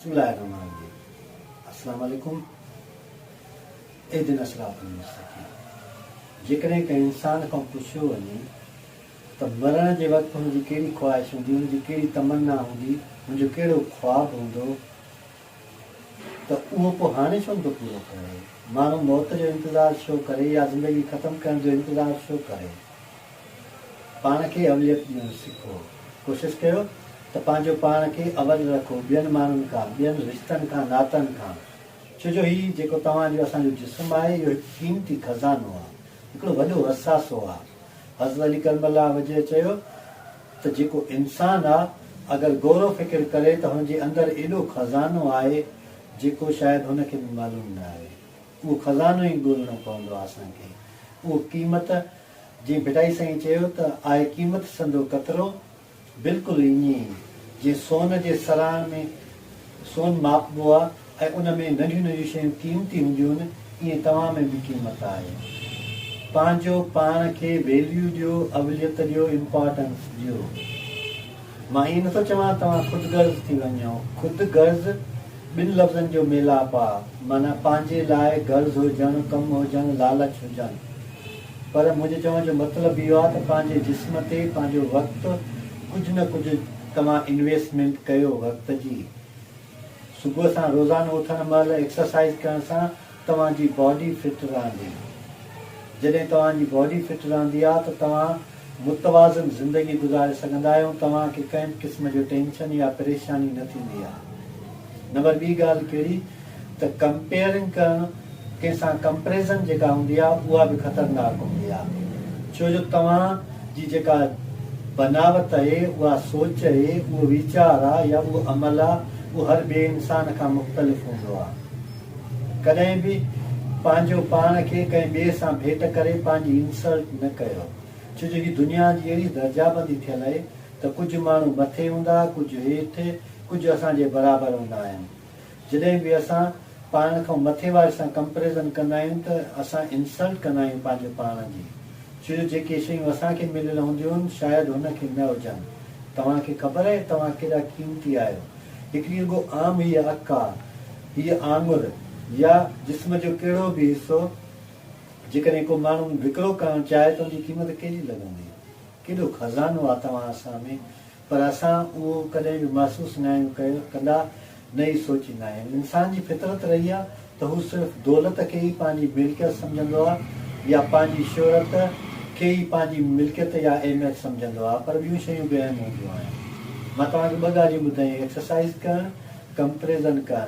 بسم الله الرحمن الرحيم السلام عليڪم اهدنا الصراط المستقيم جيڪڏهن ڪنهن انسان کان پڇيو وڃي ته مرڻ جي وقت هن جي ڪهڙي خواهش هوندي هن جي ڪهڙي تمنا هوندي هن جو ڪهڙو خواب هوندو ته اهو پوء هاڻي ڇو نٿو پورو ڪري ماڻهو موت جو انتظار ڇو ڪري يا زندگي ختم ڪرڻ جو انتظار ڇو ڪري پاڻ کي اوليت ڏيڻ سکو. ڪوشش ڪيو ته پنهنجو پاڻ کي اول رکو ٻين ماڻهن کان، ٻين رشتن کان، ناتن کان. ڇو جو هي جيڪو توهان جو اسان جو جسم آهي اهو هڪ قيمتي خزانو آهي، هڪڙو وڏو اثاثو آهي. حضرت علي ڪرم الله وجهه چيو ته جيڪو انسان آ اگر غور و فڪر ڪري ته هن جي اندر ايڏو خزانو آهي جيڪو شايد هن کي به معلوم نه آهي. اهو خزانو ئي ڳولڻو پوندو آ اسان کي. اهو قيمت جيئن ڀٽائي سائين چيو ته آهي قيمت سندو قطرو، بلڪل ائين ئي جيئن سون جي سراڻ ۾ سون ماپبو آ ۽ ان ۾ ننڍيون ننڍيون شيون قيمتي هونديون آهن، ائين توهان ۾ به قيمت آهي. پنهنجو پاڻ کي ويليو ڏيو، اوليت ڏيو، امپارٽنس ڏيو. مان ائين نٿو چوان توهان خود غرض ٿي وڃو. خود غرض ٻن لفظن جو ميلاپ آ، معنيٰ پنهنجي لاء غرض هجڻ، ڪم هجڻ، لالچ هجڻ. پر منهنجي چوڻ جو مطلب اهو آ ته پنهنجي جسم تي پنهنجو وقت ڪجهه نه ڪجهه توهان انويسٽمينٽ ڪيو وقت جي. صبح سان روزانو اٿڻ مهل ايڪسرسائيز ڪرڻ سان توهان جي باڊي فٽ رهندي. جڏهن توهان جي باڊي فٽ رهندي آ ته توهان متوازن زندگي گذاري سگهندا آهيو ۽ توهان کي ڪنهن به قسم جو ٽينشن يا پريشاني نه ٿيندي آ. نمبر ٻي ڳالهه ڪهڙي ته ڪمپيئرنگ ڪرڻ ڪنهن سان ڪمپريزن جيڪا هوندي آ اها به خطرناڪ هوندي آ ڇو جو توهان جي جيڪا بناوت اهي اها سوچ اهي اهو ويچار آ يا اهو عمل آ اهو هر ٻئي انسان کان مختلف هوندو آ. ڪڏهن به پنهنجو پاڻ کي ڪنهن ٻئي سان ڀيٽ ڪري پنهنجي انسلٽ نه ڪيو ڇو جو هي دنيا جي اهڙي درجابندي ٿيل اهي ته ڪجهه ماڻهو مٿي هوندا ڪجهه هيٺ ڪجهه اسان جي برابر هوندا آهن جڏهن به اسان پاڻ کان مٿي واري سان ڪمپريزن ڪندا آهيون ته اسان انسلٽ ڪندا آهيون پنهنجو پاڻ جي ڇو جو جيڪي شيون اسان کي مليل هونديون آهن شايد هن کي نه هجن توهان کي خبر اهي توهان ڪيڏا قيمتي آهيو هڪڙي رڳو عام هيء اک آ، هيء آڱر يا جسم جو ڪهڙو به حصو جيڪڏهن ڪو ماڻهو وڪرو ڪرڻ چاهي ته ان جي قيمت ڪيڏي لڳندي؟ ڪيڏو خزانو آ توهان اسان ۾، پر اسان اهو ڪڏهن به محسوس ناهيون ڪندا نه ئي سوچيندا آهيون. انسان جي فطرت رهي آ ته هو صرف دولت کي ئي پنهنجي ملڪيت سمجهندو آ يا پنهنجي شهرت کي ئي پنهنجي ملڪيت يا اهميت سمجهندو آ پر ٻيون شيون به اهم هونديون آهن. مان توهان کي ٻه ڳالهيون ٻڌايون ايڪسرسائيز ڪرڻ، ڪمپريزن ڪرڻ.